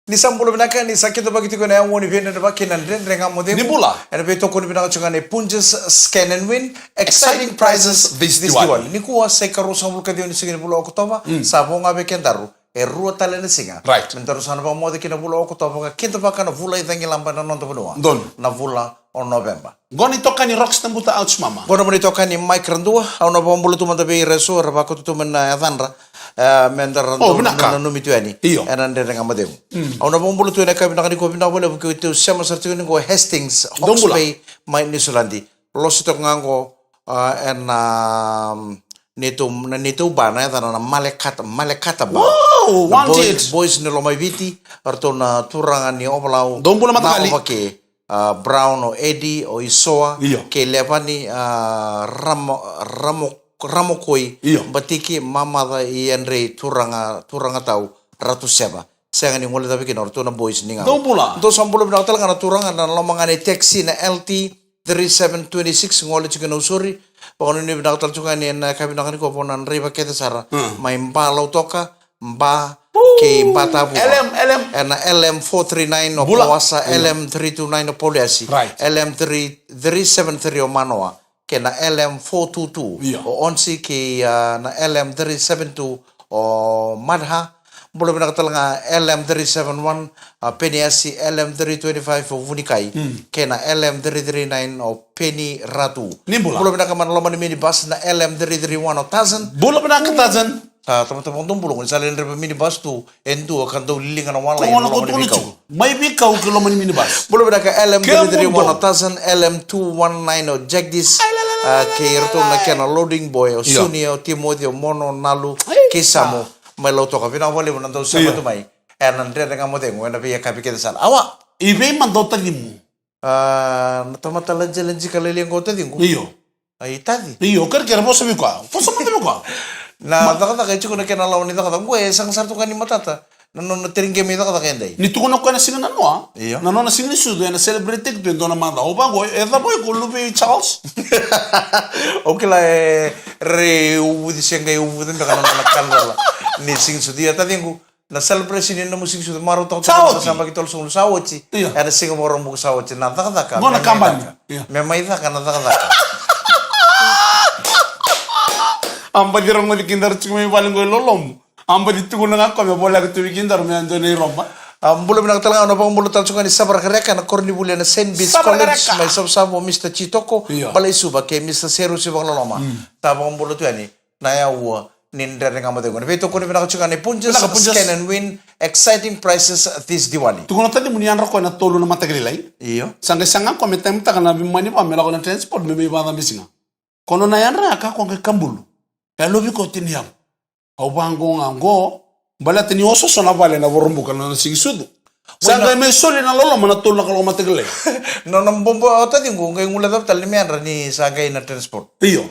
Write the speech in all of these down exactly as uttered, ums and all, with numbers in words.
Ni sa bula vinaka, ni sa kidavaki tiko na yago ni veidredrevaki na Dredre Ga Mo Cegu. Ni bula. Ena veitokoni vinaka tiko ga ni Punjas Scan and Win. Exciting prizes this Diwali. Nikua sa ikaruasagavulu ka ciwa ni siga ni vula o Okotova. Sa vo ga vei kedaru e rua tale na siga. Right. Me daru sa na vakamoce ki na vula o Okotova ka kidavaka na vula icagilaba ena noda vanua. Donu. Na vula o Noveba. Qo na itokani Rox Nabuta, ouch mama. Qo na nomuni itokani Mike Radua. Au na vakabula tu mada vei ira eso era vakauta tu mai na yacadra. E, me da ra dau nanumi tu yani. Io. Ena Dredre Ga Mo Cegu. Au na vakabula tu ena yakavi vinaka nikua, vinaka vakalevu keitou sema sara tiko yani qo Hastings, Hawke's Bay, mai Niusiladi. Losi toka ga qo, a, ena, mm, neitou, na neitou ba, na yacana na Malekata, Malekata ba. Wow, wanted. Boys ni Lomaiviti, ratou na turaga ni Ovalau. Dou bula matakali. Na Ovake, a, Brown, o Eddie, o Isoa, io, kei Levani, a, Ramo, Ramo, Ramokoi, io, Batiki, Mamaca, i Adrei, turaga, turaga tau, Ratu Seva. Sega ni gole cavi kina o ratou na boys ni ga. Dou bula. Dou sa bula vinaka tale ga na turaga na loma ga ni taxi na L T three seven twenty six, gole tiko na usori. Vakanuinui vinaka tale tiko ga ni na ka vinaka ni ko vona draiva kece sara. Hmm. Mai Ba Lautoka, Ba, kei Ba Tavuka. L M, L M. Ena L M four three nine o Kawasa, L M three two nine o Pauliasi. Right. L M three, three seven three o Manoa. Kei na L M four two two, io, o Onsi, kei, a, na L M three seven two o Madha. Bula vinaka tale ga L M three seven one, a, Peniasi, L M three twenty five o Vunikai, mm, kei na L M three three nine o Peni Ratu. Ni bula. Bula vinaka mai na loma ni minibus na L M three three one o Tazan. Bula vinaka Tazan. Sa tamata vakadobula qo ni sa lai draiva minibus tu e dua ka dau liliga na wala. Ko gona ko tukuna tiko mai veikau ki loma ni minibus. Bula vinaka L M three three one o Tazan, L M two one nine o Jagdis, a, kei iratou na kena loading boy o Sunia, o Timothy, o Mono, o Nalu, kei Samu. Mai Lautoka, vinaka vakalevu na dau sema tu mai ena Dredre Ga Mo Cegu ena veiyakavi kece sara. Awa. I vei mada o tacimu? A, na tamata lajilajika lailai qo o taciqu. Io. A, i taci. Io, kerekere, vosa vei koya. Vosa mada vei koya. Na cakacaka e tiko na kena lawa ni cakacaka. Qo e saga sara toka ni matata na nona teri qe mai cakacaka edai. Ni tukuna koya na siga na noa. Io. Na nona siga ni sucu ena celebrate-taki tu e dua na macawa. Au vaqo, e cava iko, luve i Charles? Au kila e rei uvuci se qai uvuci beka na nona kadrela ni siga ni sucu. Ia taciqu, na celebration ni nomu siga ni sucu, marautaka tu na sa baki tolusagavulu sa oti. Io. Ena siga Vakaraubuka sa oti, na cakacaka. Qo na kabani. Io. Me mai caka na cakacaka. A baci rogoci kedaru tiko mai vale qo i lolomu. A baci tukuna ga koya me voleka tu vei kedaru me a dua na iroba. A, bula vinaka tale ga, au na vakabula tale tiko ga ni Savarakareka, na koronivuli ena Saint Bede's College, mai Savasava, o Mister Chitoko, io, Balaisuva, kei Mister Serusi Vakaloloma. Mm. Sa vakabula tu yani na yaua ni Dredre Ga Mo Cegu. Na veitokoni vinaka tiko ga ni Punjas, Punjas. Scan and Win, exciting prizes this Diwali. Tukuna o tacimu ni yadra koya na tolu na mataka lailai. Io. Sa qai saga koya me time-taka na veimama ni va me lako na transport me mai vakacabe siga. Ko nona yadra ya ka koya qai kabulu. E lovi koya tini yavu. Au vaqo ga qo, baleta ni osooso na vale na Vakaraubuka na nona siga ni sucu. Sa qai mai soli na loloma na tolu na kaloko mataka lailai. Nona bobo o taciqu qai guilecavi tale ni me yadra ni sa qai na transport. Io.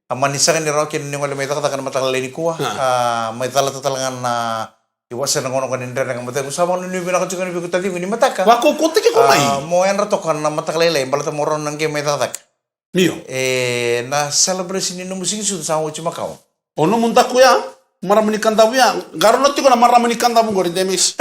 A mani sega ni rawa kina ni gole mai cakacaka na mataka lailai nikua. A. A, mai calata tale ga na iwase na gauna qo ni Dredre Ga Mo Cegu. Sa vakanuinui vinaka tiko yani vei iko taciqu ni mataka. Vakaukauataki iko mai. A, mo yadra toka na mataka lailai, baleta mo rawa na qai mai cakacaka. Io. E, na celebration ni nomu siga ni sucu sa oti makawa. O nomu daku ya, marama ni Kadavu ya, qarauna tiko na marama ni Kadavu qori, Demis.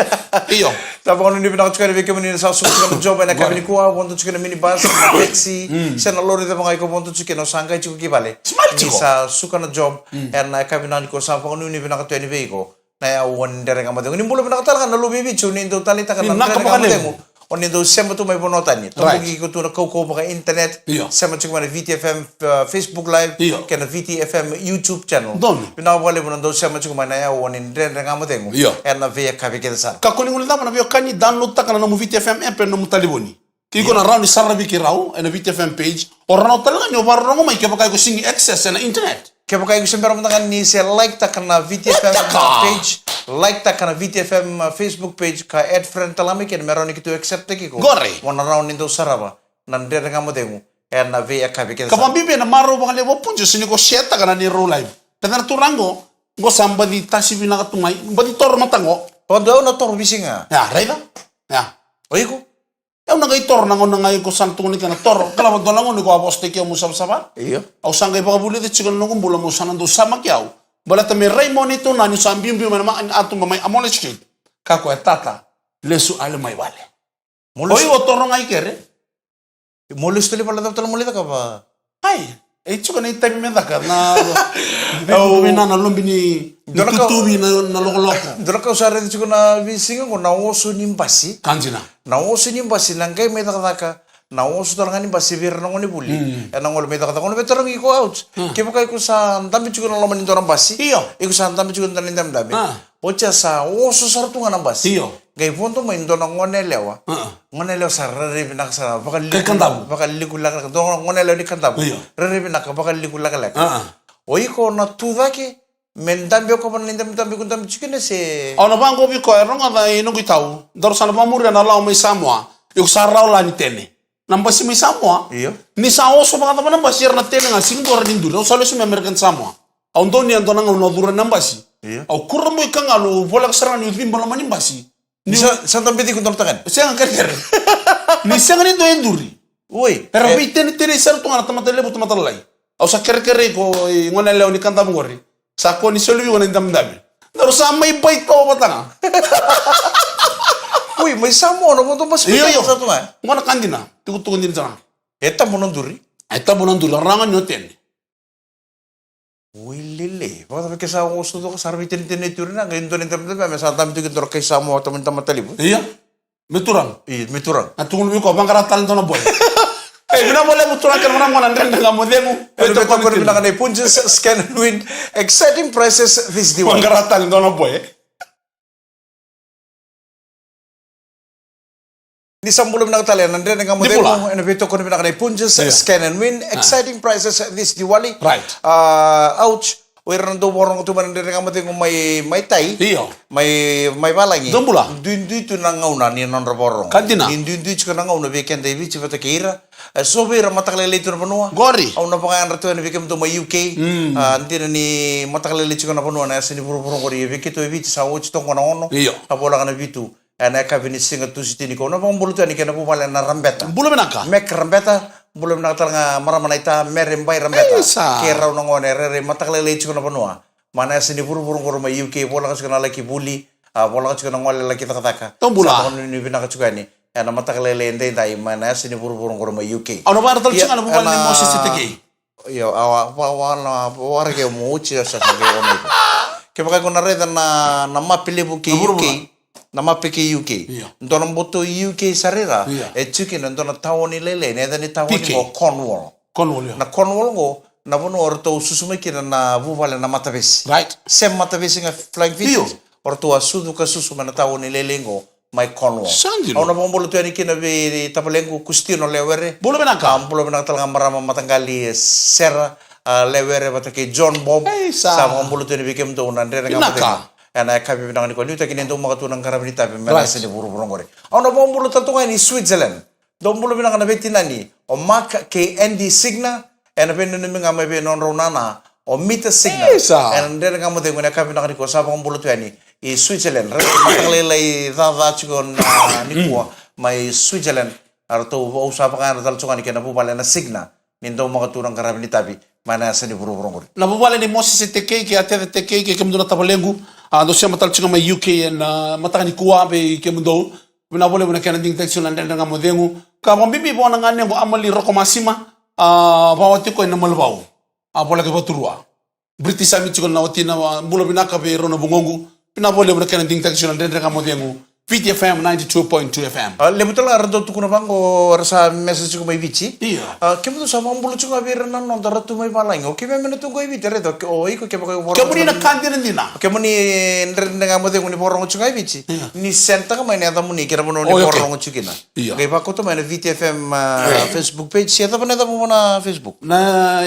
Io. Sa vakanuinui vinaka tiko yani vei kemuni na sa suka tiko na job ena yakavi nikua, vodo tiko na minibus, na taxi, mm, se na lori cava ga iko vodo tiko kina, o sa qai tiko ki vale. Smart tiko. Ni sa suka na job, mm, ena yakavi nikua, sa vakanuinui vinaka tu yani vei iko. Na yaua ni Dredre Ga Mo Cegu. Ni bula vinaka tale ga na Luve i Viti, o ni dau taleitaka na Dredre Ga Mo Cegu. O ni dau sema tu mai vanua tani. Right. Toboki iko tu na kaukauwa vaka internet. Io. Sema tiko mai na V T F M, uh, Facebook Live. Io. Kei na V T F M YouTube channel. Donu. Vinaka vakalevu na dau sema tiko mai na yaua ni Dredre Ga Mo Cegu. Io. Ena veiyakavi kece sara. Kakua ni guilecava na veiwekani, download-taka na nomu V T F M app ena nomu talevoni. Ke iko na rawa ni saravi keirau ena V T F M page, o rawa tale ga ni o vakarorogo mai kevaka iko sega ni access ena internet. Kevaka iko se bera mada ga ni se like-taka na V T F M page, like-taka na V T F M Facebook page, ka add friend tale ga mai kina me rawa ni keitou accept-taki iko. Qori. Mo na rawa ni dau sarava na Dredre Ga Mo Cegu ena veiyakavi kece sara. Ka vakabibi ena marau vakalevu o Punjas ni ko share-taka na neirau live. Keda na turaga qo, qo sa baci tasi vinaka tu mai, baci toro mada qo. O dau na toro visi ga. Ya, raica. Ya. O iko? Au na qai toro na gauna ga iko sa na tukuna kina toro. Kila vakadua na gauna iko a vosataki au meu savasava. Io. Au sa qai vakavulica tiko na noqu bula meu sa na dau samaki au. Baleta me rai mai o neitou na niu sa biubiu mai na ma-, a tuba mai Amole Street. Kakua e tata. Lesu ale mai vale. Mo lesu. Oi, o toro ga i kere. Mo lesu tale i vale, cava tale mo lai cakava? Ai, e tiko na itavi me caka na. Au vei na, na lobi ni, ni tutuvi na, na lokoloko. Dua na ka au sa raica tiko na veisiga qo, na oso ni basi. Ka dina. Na oso ni basi, na qai mai cakacaka na oso tale ga ni basi vei ira na gonevuli. Mm. Ena gole mai cakacaka, o na veitarogi iko, Ouch. Mm. Kevaka iko sa dabe tiko na loma ni dua na basi. Io. Iko sa dabe tiko na dua na idabedabe. Ah. Oti ya sa oso sara tu ga na basi. Io. Qai vodo mai dua na gone yalewa. Ah. Gone yalewa sa rairai vinaka sara, vakaliku. Kai Kadavu. Vakaliku lekaleka. Dua na gone yalewa ni Kadavu. Io. Rairai vinaka, vakaliku lekaleka. Ah. O iko na tu cake me dabe o koya na idabedabe iko dabe tiko kina se? Au na vaqo vei koya, e rogoca i noqu itau. Daru sa na vamuria na lawa mai Samoa. Iko sa rawa la ni tene. Na basi mai Samoa. Io. Ni sa oso vakacava na basi, era na tene ga, sega ni dua rawa ni duri. Au sa lesu mai American Samoa. Au donuya e dua na gauna au curu na basi. Io. Au kura mai ka galu, au voleka sara ga niu ciba loma ni basi. Ni sa, sa dabe tiko dua na tagane? Sega, kerekere. Ni sega ni dua e duri. Oi. Era, e, veiteniteni sara tu ga na tamata levu, tamata lalai. Au sa kerekere iko, i gone yalewa ni Kadavu qori. Sa kua ni soli vei iko na idabedabe. Daru sa mai bai toka vata ga. Ui, mai Samoa na vodo basi. Io, io. Sa tu ga. Qo na ka dina. Tukutuku dina sara. E tabu na duri. E tabu na duri, rawa ga ni o tene. Ui lele. Vakacava ke sa oso toka, sa ra veiteniteni tu na qai dua na idabedabe, me sa dabe tu kina dua na kai Samoa, tamani tamata levu. Io. Me turaga. Io, me turaga. Na tukuna vei iko, vaqara tale dua na boy. Ei, vinaka vakalevu turaga kei na marama, na Dredre Ga Mo Cegu. Ena veitokoni vinaka nei Punjas, Scan and Win. Exciting prices this Diwali. Vaqara tale dua na boy. Ni sa bula vinaka tale na Dredre Ga Mo Cegu. Ni bula. Ena veitokoni vinaka nei Punjas, io, Scan and Win. Ah. Exciting prices this Diwali. Right. Ah, Ouch. O ira na dau vakarogo tu mai na Dredre Ga Mo Cegu mai, mai tai. Io. Mai, mai valagi. Dou bula. Duidui tu na gauna ni nodra vakarogo. Ka dina. Ni duidui tiko na gauna vei keda e Viti vata kei ira. E so vei ira mataka lailai tu na vanua. Qori. Au na vakayadra tu yani vei kemudou mai U K. Mm. Ah, dina ni mataka lailai tiko na vanua na yasa ni vuravura qori. Vei keitou e Viti sa oti toka na ono. Io. A voleka na vitu. Ena yakavi ni siga Tusiti nikua, au na vakabula tu yani kei na vuvale na Rabeta. Bula vinaka. Mek Rabeta, bula vinaka tale ga marama naita, Mere Bai Rabeta. Isa. Kei rau na gone rairai mataka lailai tiko na vanua. Mai na yasa ni vuravura qori mai U K, voleka tiko na laki vuli, a, voleka tiko na gole laki cakacaka. Dou bula. Sa vakanuinui vinaka tiko yani ena mataka lailai edaidai mai na yasa ni vuravura qori mai U K. Au na vakayadra tale tiko ga na vuvale nei Mosese Tekei. Io, a wa, wa, wa, na, wa, warake mo uchi, a, sa, sa, ke, ono iko. Kevaka iko na raica na, na mape levu kei U K, na mape kei U K. Io. Dua na boto U K sara ira, io, e tiko kina dua na taoni lailai, na yaca ni taoni qo Cornwall. Cornwall, io. Na Cornwall qo, na vanua o ratou susu mai kina na vuvale na Matavesi. Right. Same Matavesi ga Flying Fish. Io. O ratou a sucu ka susu mai na taoni lailai qo, mai Cornwall. Sa dina. Au na vakabula tu yani kina vei tavalequ Kustino Lewere. Bula vinaka. A, bula vinaka tale ga marama mataqali Sera, a, Lewere vata kei John Bob. Ei, sa. Sa vakabula tu yani vei kemudou na Dredre Ga Mo Cegu. Vinaka. Ena yakavi vinaka nikua, niu taki ni dou maka tu na qaravi ni tavi mai na, right, yasa ni vuravura qori. Au na vakabula tale tu ga yani Switzerland. Dou bula vinaka na veitinani, o Mark kei Andy Signa, ena veinanumi ga mai vei nodrau nana, o Mita Signa. Isa. Ena Dredre Ga Mo Cegu ena yakavi vinaka nikua, sa vakabula tu yani i Switzerland. Rairai mataka lailai caca tiko na nikua mai Switzerland. A ratou, au sa vakayadra tale tiko ga yani kei na vuvale na Signa. Ni dou maka tu na qaravi ni tavi mai na yasa ni vuravura qori. Na vuvale ni Mosese Tekei kei Atece Tekei kei kemudou na tavalequ. A, dou sema tale tiko ga mai U K ena mataka nikua vei kemudou. Vinaka vakalevu na kena digitaki tiko na Dredre Ga Mo Cegu. Ka vakabibi vua na ganequ Amali Rokomasima, a, vakawati koya na Malivau. A, voleka vakaturua. British Army tiko na watina, a, bula vinaka vei rau na vugoqu. Vinaka vakalevu na kena digitaki tiko na Dredre Ga Mo Cegu. Viti F M ninety-two point two F M. A, levu tale ga era dau tukuna vaqo, era sa message tiko mai Viti. Io. A, kemudou sa vakabula tiko ga vei ira na noda ra tu mai valagi. O keimami na tu qo i Viti, raica, o iko kevaka iko vakarogo tiko mai Viti. Kemuni na ka dinadina. Kemuni Dredre Ga Mo Cegu ni vakarogo tiko ga i Viti. Io. Ni send taka mai na yacamuni kei na vanua ni vakarogo tiko kina. Io. Qai vakauta mai na Viti F M, a, Facebook page, se cava na yacamu vua na Facebook? Na,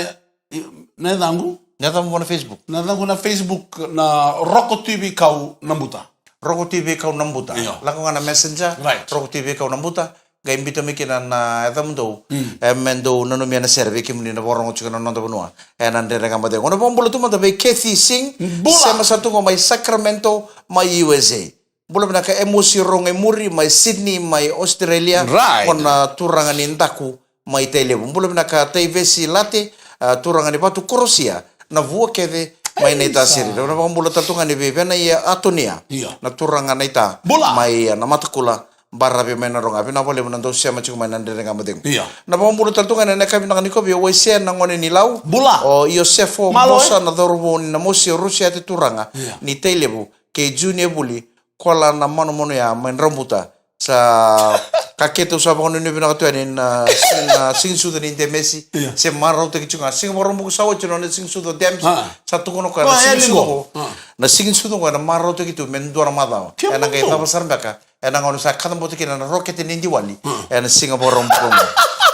na yacaqu? Na yacamu vua na Facebook? Na yacaqu na Facebook na Roko T V Kau Nabuta. Roko T V Kau Nabuta. Io. Lako ga na Messenger, right, Roko T V Kau Nabuta. Qai biuta mai kina na yacamudou. Mm. E, me dou nanumi ena sere vei kemuni na vakarogo tiko na noda vanua. Ena Dredre Ga Mo Cegu. Au na vakabula tu mada vei Kathy Singh. Bula. Sema sa tu qo mai Sacramento, mai U S A. Bula vinaka Emosi Rogaimuri mai Sydney, mai Australia. Right. Ko na turaga ni Daku mai Tailevu. Bula vinaka Taivesi Late, a, turaga ni Vatu Korosia, na vua kece mai Naitasiri. Na vakabula tale tu ga ni vei Venaia Atonia. Io. Na turaga Naita. Bula. Mai, e, Namatakula, Baravi mai Nadroga. Vinaka vakalevu na dau sema tiko mai na Dredre Ga Mo Cegu. Io. Na vakabula tale tu ga ena yakavi vinaka nikua vei Waisea na gone ni Lau. Bula. O Iosefo Malo, Mosa, e? Na cauravou ni Namosi, o Rusiate Turaga. Io. Ni Tailevu, kei Junior Vuli, koya na manumanu ya mai Drabuta. Sa ka keitou sa vakanuinui vinaka tu yani na, na siga ni sucu ni Demesi. Io. Se marautaki tiko ga. Siga Vakaraubuka sa oti na nona siga ni sucu o Dems. A. Sa tukuna o koya na siga ni sucu oqo. A. Na siga ni sucu oqo ena marautaki tu me dua na macawa. Ena qai cava sara beka ena gauna sa kacabote kina na rokete ni Diwali. A. Ena siga Vakaraubuka oqo.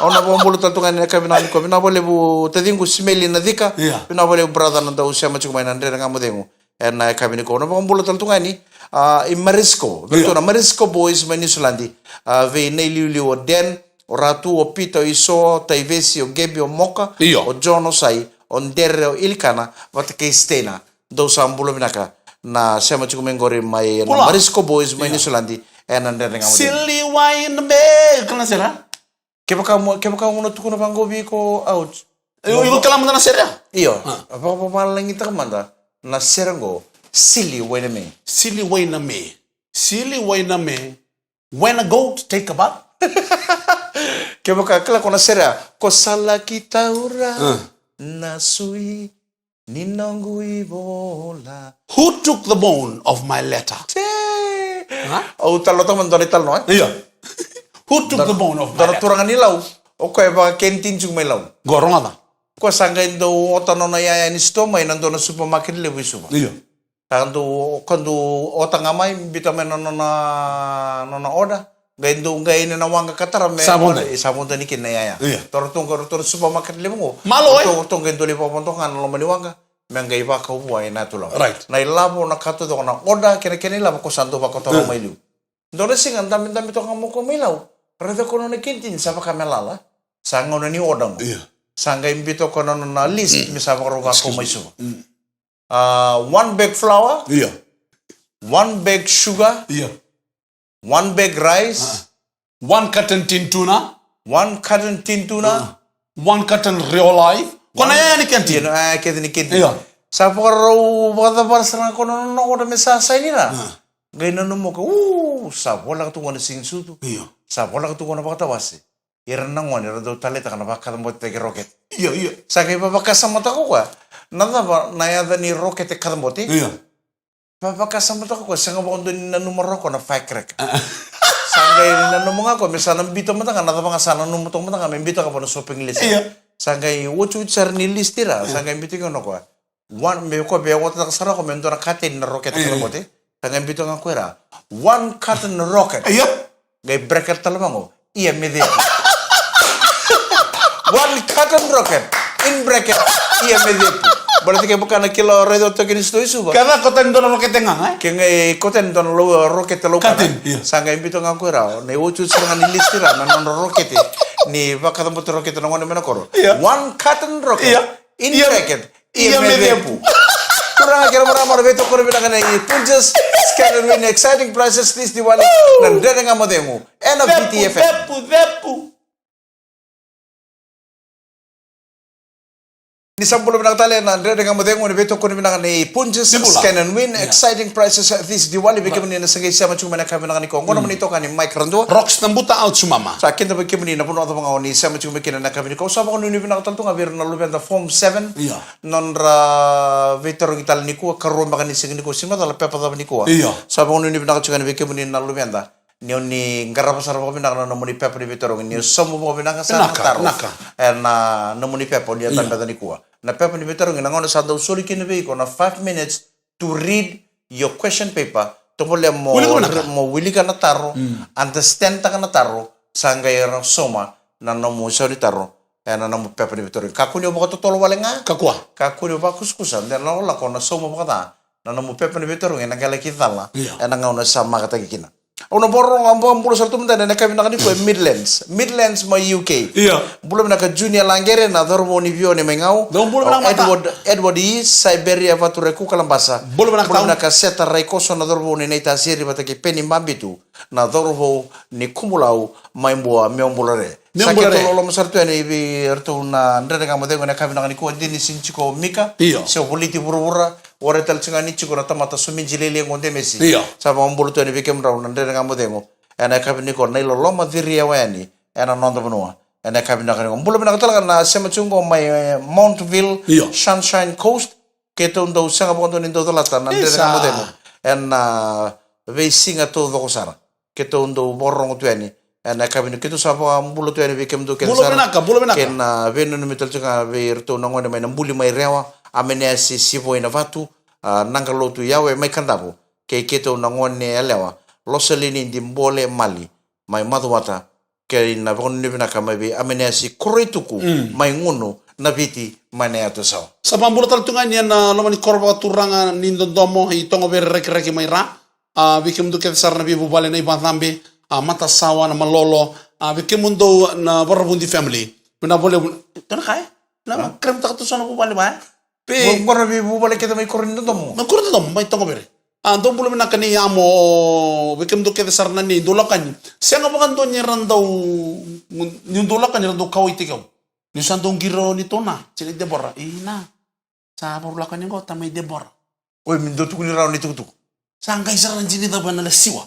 Au na vakabula tale tu ga ena yakavi vinaka nikua. Vinaka vakalevu taciqu Simeli Nacika. Io. Vinaka vakalevu brother na dau sema tiko mai na Dredre Ga Mo Cegu. Ena yakavi nikua. Au na vakabula tale tu ga yani, a, i Marisco. Io. Vei tu na Marisco Boys mai Niusiladi. A, vei na iliuliu o Dan, o Ratu, o Peter, o Iso, o Taivesi, o Gebi, o Moka, io, o John, o Sai, o Dere, o Ilikana, vata kei Steina. Dou sa bula vinaka. Na sema tiko mai qori mai na Marisco Boys mai Niusiladi. Ena Dredre Ga Mo Cegu. Silly wine me, kana sera? Kevaka mo, kevaka mo na tukuna vaqo vei iko, ouch. Io, iko kila mada na sere ya? Io. A. Vakavavalagitaka mada na sere qo, Silly Wainame. Silly Wainame. Silly Wainame. When a goat take a bath. Kevaka kila ko na sere ya, ko sa laki taura, a, na sui ni noqu ivola. Who took the bone of my letter? Te. Ha? Au talanoataka mada dua na italanoa, e? Io. Who took the bone of my letter? Dua na turaga ni Lau. O koya e vakakenitini tiko mai Lau. Qo rogoca. Koya sa qai dau ota nona iyaya ni sitoa mai na dua na supermarket levu i Suva. Io. Sa dau, ka dau ota ga mai, biuta mai na nona, nona order. Qai dau qai ina na waqa ka tara me sa vodo, e, sa vodo ni kina na iyaya. Io. Tou ratou qai, ratou na supermarket levu qo. Malo, e? Ratou, ratou qai dau lai vakavodoka ga na loma ni waqa me qai vakau vua ena yatu lawa. Right. Na ilavo, na ka taucoko, na order kei na kena ilavo ko sa dau vakotora, io, mai liu. Dua na siga dabedabe toka ga mai o koya mai Lau. Raica ko nona kenitini sa vaka me lala. Sa gauna ni order qo. Io. Sa qai biuta o koya na nona list me sa vakarau vakau mai Suva. Mm. A, one bag flour. Io. One bag sugar. Io. One bag rice. A. One carton tin tuna. One carton tin tuna. A. One carton Rio Live. Ko na iyaya ni kenitini. Io, na iyaya kece ni kenitini. Io. Sa vakarau vakacavara sara ga ko na nona order me sa saini ra. A. Qai nanuma o koya, u, sa voleka tu qo na siga ni sucu. Io. Sa voleka tu qo na vakatawase. Ira na gone era dau taleitaka na vakacabotaki rokete. Io, io. Sa qai vavakasamataka o koya na cava na yaca ni rokete kacabote. Io. Vavakasamataka o koya, sega vakadua ni nanuma rawa o koya na firecracker. A. Sa qai nanuma ga o koya me sa na biuta mada ga na cava ga sa nanuma toka mada ga me biuta ga vua na shopping list. Io. Sa qai otioti sara ni list ra, io, sa qai biuta kina o koya. One, me ko via otataka sara ko me dua na kateni na rokete, io, kacabote. Sa qai biuta ga ko ira. One carton rocket. Io. Qai bracket tale vaqo. Ia me cepu. One carton rocket. In bracket. Ia me cepu. Baleta kevaka na kila o raica o toki ni sitoa i Suva. Kevaka ko tani dua na rokete ga, e? Ke qai ko tani dua na lau, rokete lau kateni, kateni, io. Sa qai biuta ga ko ira. Na iotioti sara ga ni list ra. Na nodra rokete. Ni vakacabote rokete na gone mai na koro. Io. One carton rocket. Io. In bracket. Ia me cepu. Turaga kei na marama, na veitokoni vinaka nei Punjas, Scan and Win, exciting prizes this Diwali. Woo! Na Dredre Ga Mo Cegu ena Viti F M. Cepu, cepu, cepu. Ni sa bula vinaka tale na Dredre Ga Mo Cegu, na veitokoni vinaka nei Punjas, ni bula, Scan and Win, yeah, exciting prizes this Diwali. Vei kemuni na sa qai sema tiko mai na yakavi vinaka nikua. Qo na nomuni itokani Mike Radua. Rocks Nabuta, au Sumama. Sa kida vei kemuni na vanua cava ga o ni sema tiko mai kina na yakavi nikua. Au sa vakanuinui vinaka tale tu ga vei ira na luveda Form seven. Io. Nodra veitarogi tale nikua, karua beka ni siga nikua, siga macala, pepa cava nikua. Io. Sa vakanuinui vinaka tiko yani vei kemuni na luveda. Ni o ni qarava sara vakavinaka na nomuni pepa ni veitarogi. Ni o sauma vakavinaka sara na taro. Vinaka. E na nomuni pepa o ni a, io, tabeta nikua. Na pepa ni veitarogi, na gauna sa dau soli kina vei iko na five minutes to read your question paper. Tovolea mo, mo wilika na taro, mm, understand taka na taro, sa qai ra sauma na nomu isau ni taro ena nomu pepa ni veitarogi. Kakua ni o vakatotolo wale ga. Kakua. Kakua ni o vakusakusa, de lakolako na sauma vakaca na nomu pepa ni veitarogi, ena qai laki cala, io, ena gauna sa makataki kina. Au na vakarorogo, au vakabula sara tu mada ena yakavi vinaka nikua e Midlands. Midlands mai U K. Io. Bula vinaka Junior Laqere, na cauravou ni Vione mai Gau. Dou bula vinaka mada. Edward, Edward E, Siberia Vatureku, Kalabasa. Bula vinaka. Bula vinaka Seta Raikoso, na cauravou ni Naitasiri vata kei Peni Babitu, na cauravou ni Kumulau mai Bua, meu bula re. Sa keitou loloma sara tu yani vei iratou na Dredre Ga Mo Cegu ena yakavi vinaka nikua, Dennis Nciko Mika. Io. Se o Voliti Vuravura, warai tale tiko ga ni tiko na tamata Somiji Lele Qo Demesi. Io. Sa vakabula tu yani vei kemudrau na Dredre Ga Mo Cegu ena yakavi nikua, na iloloma ciri yawa yani ena noda vanua. Ena yakavi vinaka nikua, bula vinaka tale ga na sema tiko qo mai, e, Mountville, io, Sunshine Coast. Keitou dau sega vakadua ni dau calata na Dredre Ga Mo Cegu ena veisiga taucoko sara. Keitou dau vakarorogo tu yani ena yakavi ni, keitou sa vakabula tu yani vei kemudou kece sara. Bula vinaka, bula vinaka. Kei na veinanumi tale tiko ga vei iratou na gone mai Nabuli mai Rewa, Ameneasi Sivoi Navatu, a, Naqalotu Yawe mai Kadavu, kei keitou na gone yalewa Losalinidi Bole Mali mai Macuata, kei na vakanuinui vinaka mai vei Ameneasi Koroituku, mm, mai Gunu, Naviti, mai na yatu Sawa. Sa vakabula tale tu ga yani ena loma ni koro vakaturaga ni Dodomo i Togovere, Rakiraki mai Ra. A, vei kemudou kece sara na veivuvale, na iVacabe, a, Matasawa, na Malolo, a, vei kemudou na Varavudi family. Vinaka vakalevu. Tona kai? Na, a, krem taka tu so na vuvale va, e? Pe qo, qo na veivuvale kece mai koro ni Dodomo. Na koro ni Dodomo, mai Togovere. A, dou bula vinaka ni yamo, vei kemudou kece sara na nei, dou lako yani. Sega vakadua ni ra dau, ni dou lako yani ra dau kauwaitaki au. Ni sa dau qiri rawa ni tou na, tini Debora. Ina. Sa varu lako yani qo, tamai Debora. Oi, me dou tukuni rawa ni tukutuku. Sa qai sara na jini cava na lai siwa.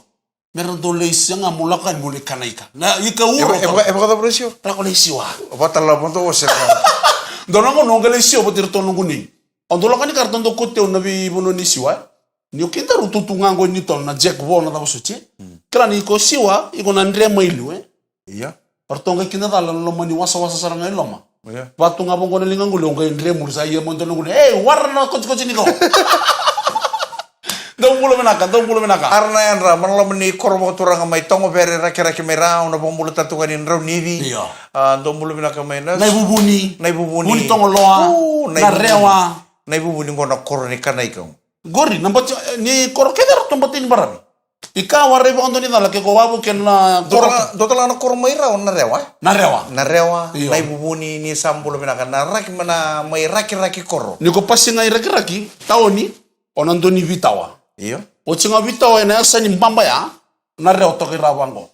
Me ra dau lai siwa ga mo lako yani mo lai kana ika. Na ika uro. E va-, e va-, e vakacava lai siwa? Lako lai siwa. Vakatala vodo o se. Dou na gauna o qai lai siwa vata iratou na noqu nei. Au dau lako yani ka ratou dau kauti au na veivanua ni siwa, e. Ni o keidaru tutu ga qo ni tona na Jack Vo na cava soti, e. Mm. Kila ni ko siwa, iko na dre mai liu, e. Ia. O ratou qai kidacala na loma ni wasawasa sara ga i loma. Ia. Vatu ga vaqo na liga quli, o qai dre muri sa ia mai dua na quli. Ei, wara na kotikoti ni ko. Dou bula vinaka, dou bula vinaka. Ara na yadra, mai na loma ni koro vakaturaga mai Togovere, Rakiraki mai Ra, au na vakabula tale tu ga ni Draunivi. Ia. A, dou bula vinaka mai na Naivuvuni. Naivuvuni. Vunitogoloa. U, na Naivuvuni. Rewa. Naivuvuni qo na koro ni kana ika. Qori, na bati, e, ni koro kece ratou bati ni baravi. Ika warai vakadua ni cala ke ko wavu ke na koro. Dua tale, dua tale na koro mai Ra, o Narewa, e? Narewa. Narewa, io. Naivuvuni, ni sa bula vinaka, na Raki, mai na, mai Rakiraki koro. Ni ko pasi ga i Rakiraki, taoni, o na dua ni Vitawa. Io. Oti ga Vitawa, ena yasa ni baba ya, Narewa toka i Ra vaqo.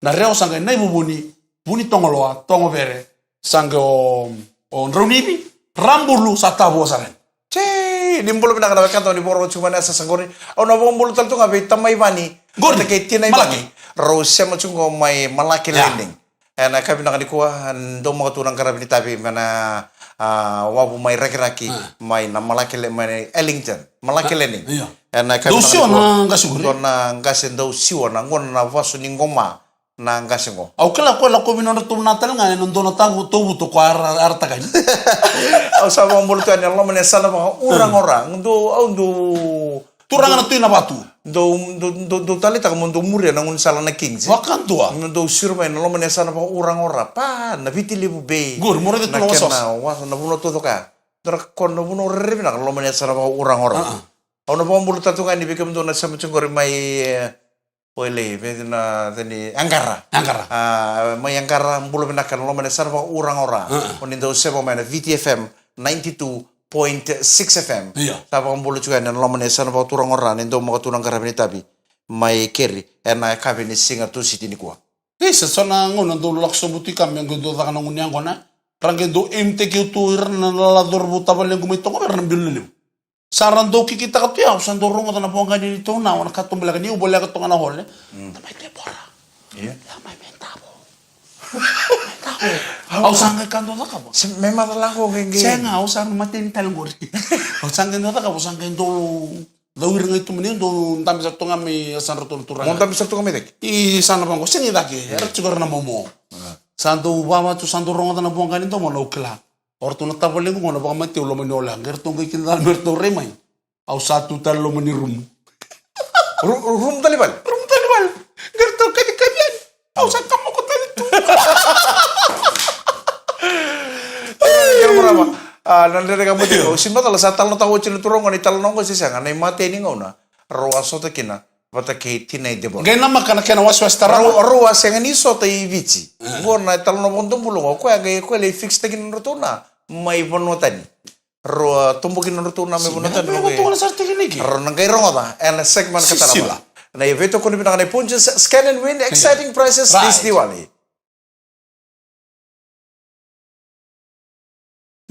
Narewa sa qai Naivuvuni, Vunitogoloa, Togovere, sa qai o, o Draunivi, Rabulu sa tavua sara yani. Tei, ni bula vinaka na wekada ni vakarorogo tiko mai na yasayasa qori. Au na vakabula tale tu ga vei tamai Vani. Qori, vata kei tinai Vani. Malaki. Rau sema tiko qo mai Malaki Landing. Ena yakavi vinaka nikua, daumaka tu na qaravi ni tavi mai na, a, wavu mai Rakiraki, a, mai na Malaki Le-, mai na Ellington. Malaki Landing. Io. Ena yakavi vinaka nikua. Dau siwa na qase qori. Dua na qase dau siwa na gauna na vasu ni qoma. Na qase qo. Au kila ko e lakovi nodratou na tale ga ena dua na tavu, tauvuto ko ara, ara takani. Au sa vakabula tu yani ena loma ni yasana vakauraga o Ra. Dou, au dou. Turaga na Tui Navatu. Dou, dou, dou, dou taleitaka mo dou muria na gaunisala na Kings. Vakadua. Mo dou siro mai na loma ni yasana vakauraga o Ra. Pa, na Viti Levu Bay. Qori, mo raica tu na wasawasa. Na kena wasa, na vanua taucoko ya. Dou ra ko na vanua rerevaka na loma ni yasana vakauraga o Ra. A, a. Au na vakabula tale tu ga yani vei kemudou na sema tiko qori mai, e, Oilei, vei na, vei ni Aqara. Aqara. A, mai Aqara, bula vinaka ena loma ni yasana vakauraga o Ra. A, a. O ni dau seva mai na Viti F M ninety-two point six F M. Io. Sa vakabula tiko yani ena loma ni yasana vakaturaga o Ra, ni daumaka tu na qaravi ni tavi. Mai keri, ena yakavi ni siga Tusiti nikua. Isa, so na gauna dau lako sobu tu i ka me qai dau caka na gunu yaqona. Ra qai dau aim take tu ira na lala cauravou tavalequ mai Togovere na bilo lelevu. Sa ra dau kikitaka tu ya, au sa dau rogoca na voqa ni taunau, na katubaleka niu voleka toka na hole. Mm. Tamai Debora. Ia. Ia mai me davo. Me davo. Au sa qai ka dau cakava. Se me macala qo qeqe. Sega, au sa na mateni tale qori. Au sa qai dau cakava, au sa qai dau cau ira qai tu mani, dau dabe sara toka ga mai yasadratou na turaga. Mo dabe sara toka mai cake? I sa na vaqo, sega i cake. Ia. Era tiko era na momo. A. Sa dau vava tu, sa dau rogoca na voqa ni domo, na au kila. O ratou na tavalequ qo na vakamatei u loma ni ole, qai ratou qai kidacala me ratou rai mai. Au sa tu tale loma ni rumu. Ru-, ru-, rumu tale i vale? Rumu tale i vale. Qai ratou kacikaci yani. Au sa kamoko tale tu. Ia, marama. A, na Dredre Ga Mo Cegu. Au sega ni macala sa talanoataka oti na turaga qo na italanoa qo se sega, na imatai ni gauna rau a sota kina vata kei tinai Debora. Qai namaka na kena wasewase tarava. Rau, rau a sega ni sota i Viti. E. Qo na italanoa vakadobula qo, o koya qai, o koya lai fix taki na nodratou na mai vanua tani. Rau a toboki na nodratou na mai vanua tani. Rau na qai rogoca ena segment ka tarava. Na iveitokoni vinaka na Punjas, scan and win, exciting prizes this Diwali.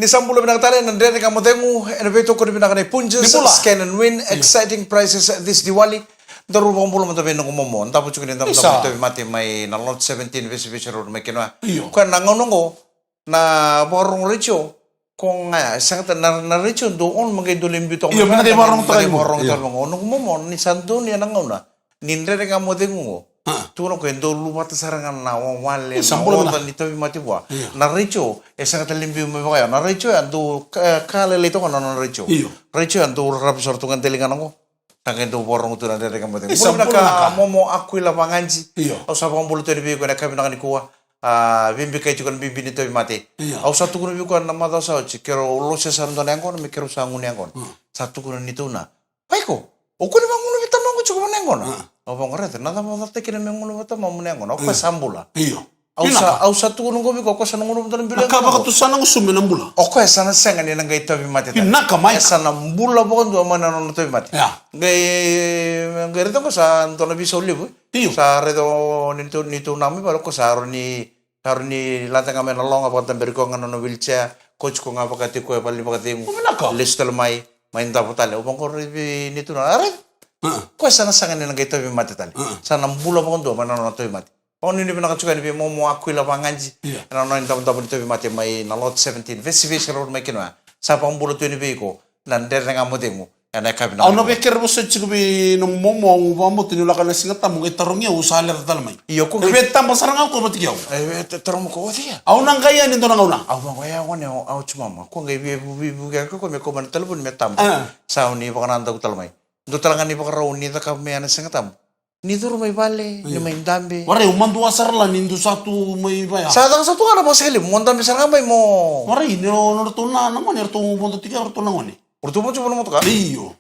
Ni sa bula vinaka tale na Dredre Ga Mo Cegu, ena veitokoni vinaka nei Punjas, Ni bula. Scan and Win, Io. Exciting prizes this Diwali. Daru vakabula mada vei noqu momo, davo tiko ni davo Isa. Davo ni tauvimate mai na Lot seventeen, Vesivesi Road mai Kenoa. Io. Koya na gauna oqo, na vakarorogo retio, ko ga ya, sega tale na, na retio, dou on, me qai dou lai biu toka Io, mai me qai vaka, vakarorogo me qai toka. Vakarorogo Io. Toka mai. O noqu momo, ni sa donu ya na gauna. Ni Dredre Ga Mo Cegu qo. Ah. Tukuna o koya e dau luvata sara ga na wawale, Isa, na bula oca vinaka. Ni tauvimate vua. Io. Na retio, e sega tale ni biu mai vakayawa. Na retio ya dau ka, ka lailai toka na nona retio. Io. Retio ya dau raravi sara tu ga deli ga na qo. Sa qai dau vakarorogo tu na Dredre Ga Mo Cegu. Isa, bula vinaka, bula vinaka. Momo Akuila Vagadi. Io. Au sa vakabula tu yani vei iko ena yakavi vinaka nikua. A, veibikai tiko na bibi ni tauvimate. Io. Au sa tukuna vei iko na macawa sa oti, keirau lose sara dua na yaqona, me keirau sa gunu yaqona. Hmm. Sa tukuna ni tauna. Pai ko, o koya ni vagunu vei tamaqu tiko vua na yaqona. Ah. Au vaqo, raica, na cava o cata kina me gunu vei tamamu na yaqona? O koya Ah. sa bula. Io. Au sa, Vinaka. Au sa tukuna qo vei iko, o koya sa na gunu vei dua na Na ka bula. Vakatusa na gusume na bula. O koya sa na sega ni na qai tauvimate tale. Vinaka, Mike. E sa na bula vakadua mai na nona tauvimate. Ya. Qai, qai raica qo sa dua na veisau levu. Io. Sa raica o ni tou, ni tou na mai vale, o koya sa rau ni Sa rau ni lade ga mai na loga, vakadaberi koya ga na nona wheelchair, kauti koya ga vakataki koya e vale ni vakacegu. O vinaka. Lesu tale mai, mai davo tale. Au vaqo, raici ni tou na, a, raici. Ah. Koya sa na sega ni na qai tauvimate tale. Ah. Sa na bula vakadua mai na nona tauvimate. Vakanuinui vinaka tiko yani vei Momo Akuila Vagadi. Io. Ena nona idavodavo ni tauvimate mai na Lot seventeen, Vesivesi Road mai Kinoya. Sa vakabula tu yani vei iko na Dredre Ga Mo Cegu. Ena yakavi vinaka. Au na via kere vosoti tiko vei nomu momo, au vakabauta ni lako na Sigatabu qai tarogi au, au sa leca tale mai. Io, ko qai via taba sara ga o koya vata kei au. E, e, ta-, tarogi mo ko o cei? Au na qai yani dua na gauna. Au vaqo, e, au gone, au, au tiko mama. Ko qai via vu-, vu-, vuke ko me ko mai na talevoni me taba. A. Sa au ni vakanadaku tale mai. Dua tale ga ni vakarau ni cakava mai na Sigatabu. Ni curu mai vale, ni Io. Mai dabe. Warai, au madua sara la ni dou sa tu mai vaya. Sa caka sa tu ga na vakasigalevu, mo dabe sara ga mai mo. Warai, ni o, nodratou na, na gone, eratou vodo tiko, eratou na gone. Eratou vodo tiko na motoka? Io.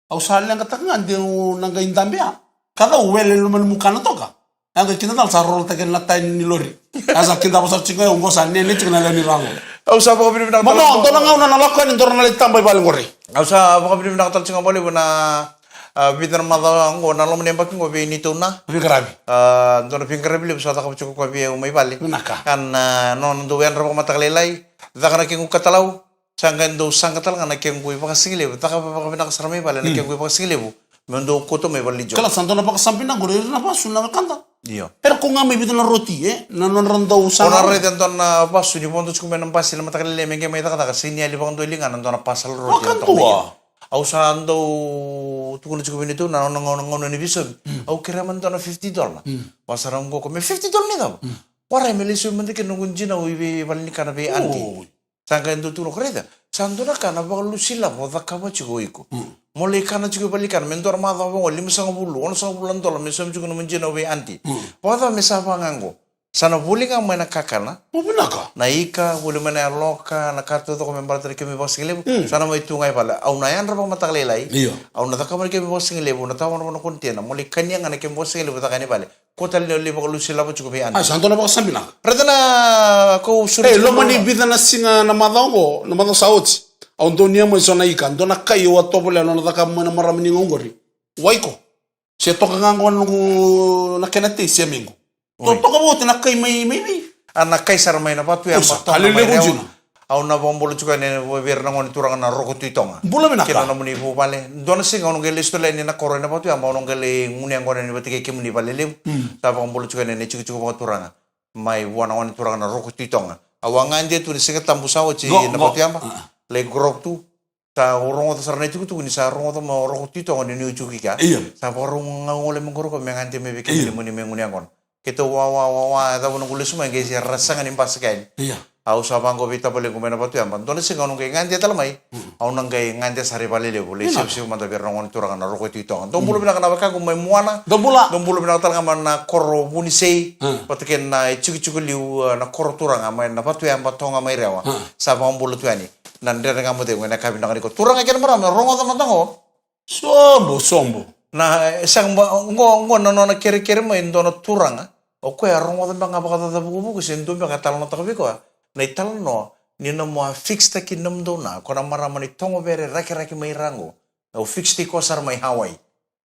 Au sa leqataka ga de au na qai dabe ya. Ka cau wele loma ni mukana toka. Au qai kida tale sa rolataki na taya ni lori. Au sa kidava sara tiko, au qo sa nene tiko na lewe ni ra qo. Au sa vakavinavinaka tale. Momo, dua na gauna na lako yani, dua na lai taba i vale qori. Au sa vakavinavinaka tale tiko vakalevu na, a, vica na macawa qo, na loma ni yabaki qo vei neitou na. Veiqaravi. A, dua na veiqaravi levu sa cakava tiko o koya vei au mai vale. Vinaka. Ka na, a, nona dau yadra vakamataka lailai. Caka na kequ katalau. Sa qai dau saqa tale ga na kequ ivakasigalevu, cakava vakavinaka sara mai vale na Mm. kequ ivakasigalevu. Me dau kauta mai vale ni Joni. Kila sa dua na vakasabi na qori, ira na vasu na wekada. Io. Era kau ga mai vica na roti, e? Na nodra dau saqa. O na raica dua na vasu ni vodo tiko mai na basi na mataka lailai me qai mai cakacaka, sega ni yali vakadua e ligana dua na pasala roti na toka mai. Vakadua. Au sa dau tukuna tiko vei neitou na gauna, gauna, gauna ni veisaumi. Mm. Au kerea mada dua na fifty dollar. Mm. Vakasara qo o koya, me fifty dollar ni cava? Mm. Warai, me lai saumi mada kina noqu dinau i vei vale ni kana vei aunty. Oi. Sa qai dau tukuna o koya, raica, sa dua na ka na vakalusi lavo o cakava tiko o iko. Mm. Mo lai kana tiko i valenikana, me dua na macawa vaqo, limasagavulu, onosagavulu na dola, me saumi tiko na nomu dinau vei aunty. Mm. Vakacava me sa vaka ga qo? Sa na voli ga mai na kakana. O vinaka. Na ika, voli mai na yaloka, na ka taucoko me baleta na kemu ivakasigalevu. Mm. Sa na mai tu ga i vale. Au na yadra vakamataka lailai. Io. Au na cakava na kemu ivakasigalevu, au na tawa na vana kontena. Mo lai kania ga na kemu ivakasigalevu, caka yani i vale. Ko tale ni o lai vakalusi lavo tiko vei aunty. A, sa dua na vakasabi na. Raica na ko suru. E, tiko loma ni vica na siga na macawa oqo, na macawa sa oti. Au donuya mai so na ika, dua na kai au a tovolea nona cakava mai na marama ni gau qori. Waiko. Se toka ga qo na noqu na kena tei se mequ. Oi. Totoka vakaoti na kai mai, mai, mai. A na kai sara mai na Vatu Yaba, Toga mai Rewa. Au na vakabula tiko yani vei ira na gone turaga na Roko Tui Toga. Bula vinaka. Kei na nomuni vuvale. Dua na siga au na qai lesu tale yani na koro ena Vatu Yaba, au na qai lai gunu yaqona yani vata kei kemuni vale levu. Mm. Sa vakabula tiko yani na itikotiko vakaturaga. Mai vua na gone turaga na Roko Tui Toga. Au a gade tu na Sigatabu sa oti na Vatu Yaba. Lai grog tu. Sa rogoca sara na itukutuku ni sa rogoca mai o Roko Tui Toga ni nuitui kea. Io. Sa vakarau gole mai qori o koya me gade mai vei kemuni mo ni mai gunu yaqona. Keitou wa, wa, wa, wa, e cava noqu lesu mai qai se ra sega ni basika yani. Io. Au sa vaqo vei tavalequ mai na Vatu Yaba. Dua na siga au na qai gade tale mai. Mm. Au na qai gade sara i vale levu. Lai sevusevu mada vei ira na gone turaga na Roko Tui Toga. Dou bula vinaka na wekaqu mai Muana. Dou bula. Dou bula vinaka tale ga mai na koro Vunisei. Mm. Vata kei na itikotiko liu, e, na koro turaga mai na Vatu Yaba, Toga mai Rewa. Mm. Sa vakabula tu yani. Na Dredre Ga Mo Cegu ena yakavi vinaka nikua. Turaga kei na marama, rogoca mada qo. Sobo, sobo. Na, e, sa qo, qo, qo na nona kerekere mai e dua na turaga. O koya a rogoca beka ga vakacaca vukuvuku se dua beka a talanoataka vei koya. Na italanoa ni nomu a fix-taki nomudou na, ko na marama ni Togovere Rakiraki mai ra qo. Au fix-taki koya sara mai Hawaii.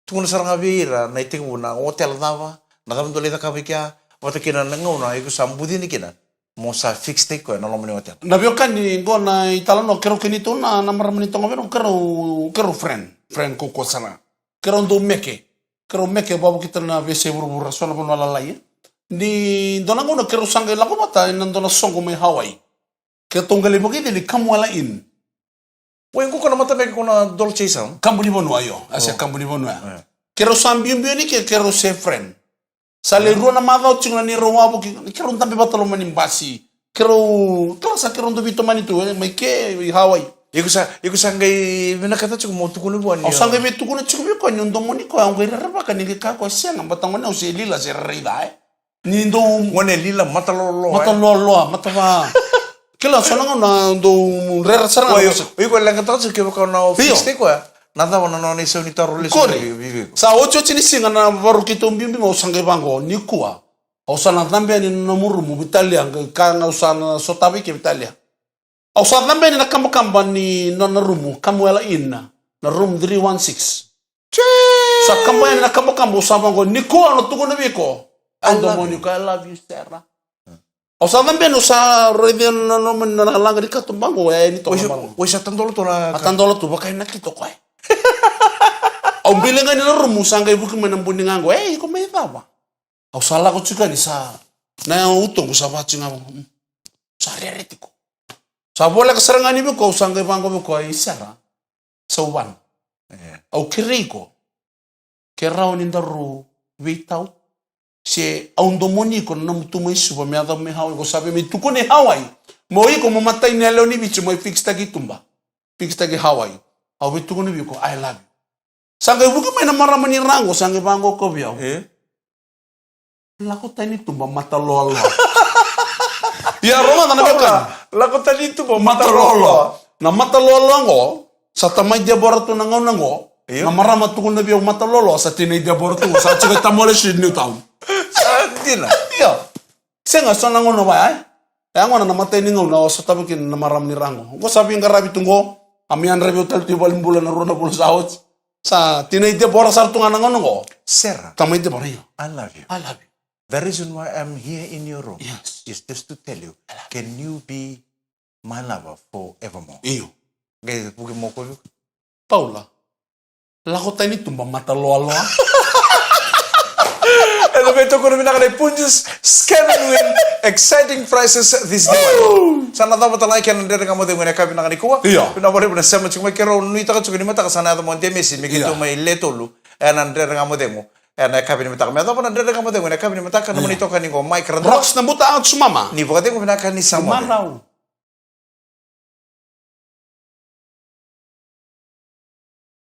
Tukuna sara ga vei ira na itekivu na hotel cava, na cava dou lai cakava i kea, vata kina na gauna iko sa bucini kina. mo sa fix-taki koya na loma ni hotel. Na veiwekani qo na italanoa, keirau kei neitou na, na marama ni Toga Vei, keirau, keirau friend, friend kaukaua sara. Keirau dau meke. Keirau meke vavakita na veiyasai vuravura, so na vanua lalai. Ni dua na gauna keirau sa qai lako vata ena dua na soqo mai Hawaii. Keitou qai lai vakaicili Kamuela Inn. Oi, qo ko na matameke ko na Dolce Sound? Kabu ni vanua, io. A se kabu ni vanua. Keirau sa biubiu yani ke, keirau se friend. Sa lai rua na macawa tiko na neirau wavoki, keirau dabe vata loma ni basi. Keirau, keirau sa keirau dau veitomani tu, e, mai ke, i Hawaii. Iko sa, iko sa qai vinakata tiko mo tukuna vua ni. Au sa qai veitukuna tiko vei koya niu domoni koya, au qai rerevaka ni qai kaya koya sega, baleta gone au se lila se raica, e. Ni dau gone lila, mata loaloa, e? Mata loaloa, mata va. Kila, so na gauna dau rere sara ga. Oi, na vosa. Iko leqataka tiko kevaka o na fix-taki koya. Na cava na nona isau ni taro lesu? Qori. Sa otioti ni siga na vakarau keitou biubiu mai, au sa qai vaqo, nikua au sa na cabe yani na nomu rumu, veitalia, qai kaya ga au sa na sotava i ke, veitalia. Au sa cabe yani na kabakaba ni nona rumu, Kamuela Inn, na room three one six. Sa kaba yani na kabakaba, au sa vaqo, nikua au na tukuna vei iko. Au domoni iko, I love you, Sera. Au sa cabe yani, au sa raica na, na, na, na laga ni katuba qo, e, ni toka balavu. Oi, sa tadola tu na. A tadola tu, vakainaki toka, e. Au bili ga yani na rumu, sa qai vuki mai na buni ga qo, e, iko mai cava? Au sa lako tiko yani sa, na utoqu sa vaka tiko ga, mm, sa rere tiko. Sa voleka sara ga yani vei koya, au sa qai vaqo vei koya, i Sera, Sauvana. Au kerei iko, ke rawa ni daru veitau? Se au domoni iko na nomu tu mai Suva me yacova mai Hawaii, iko sa via mai tukuna i Hawaii mo iko mo matai ni yalewa ni Viti mo fix-taki tuba, fix-taki Hawaii. Au via tukuna vei iko, I love you. Sa qai vuki mai na marama ni ra qo, sa qai vaqo ko vei au. E? Lako tani tuba mata loaloa. Ia, rogoca na veiwekani. Lako tani tuba mata loaloa. Na mata loaloa qo, sa tamai Debora tu na gauna qo. Io. Na marama tukuna vei au mata loaloa, sa tinai Debora tu, sa tiko i Tamale Street, Newtown. Sa dina. Ia. Sega, so na gauna vaya, e? E a gauna na matai ni gauna au sotava kina na marama ni ra qo. Qo sa veiqaravi tu qo, a mai yadravi au tale tu i valenibula na rua na vula sa oti. Sa tinai Debora sara tu ga na gauna qo. Sera. Tamai Debora, io. I love you. I love you. The reason why I'm here in your room, yes, is just to tell you, I love you, can you be my lover forevermore? Io. Qai vuki mai o koya vei iko, Paula, lako tani tuba mata loaloa. Ena veitokoni vinaka nei Punjas, Scam and Win, exciting prizes this Diwali. Sa na cava tale ga kina na Dredre Ga Mo Cegu ena yakavi vinaka nikua. Io. Vinaka vakalevu na sema tiko mai, keirau nuitaka tiko ni mataka sa na yaco mai o Demesi me keitou mai le tolu ena Dredre Ga Mo Cegu ena yakavi ni mataka. Me yacova na Dredre Ga Mo Cegu ena yakavi ni mataka, nomuni itokani qo, Mike Radova. Rocks na buta, Art Sumama. Ni vakacegu vinaka, ni sa moce. Marau.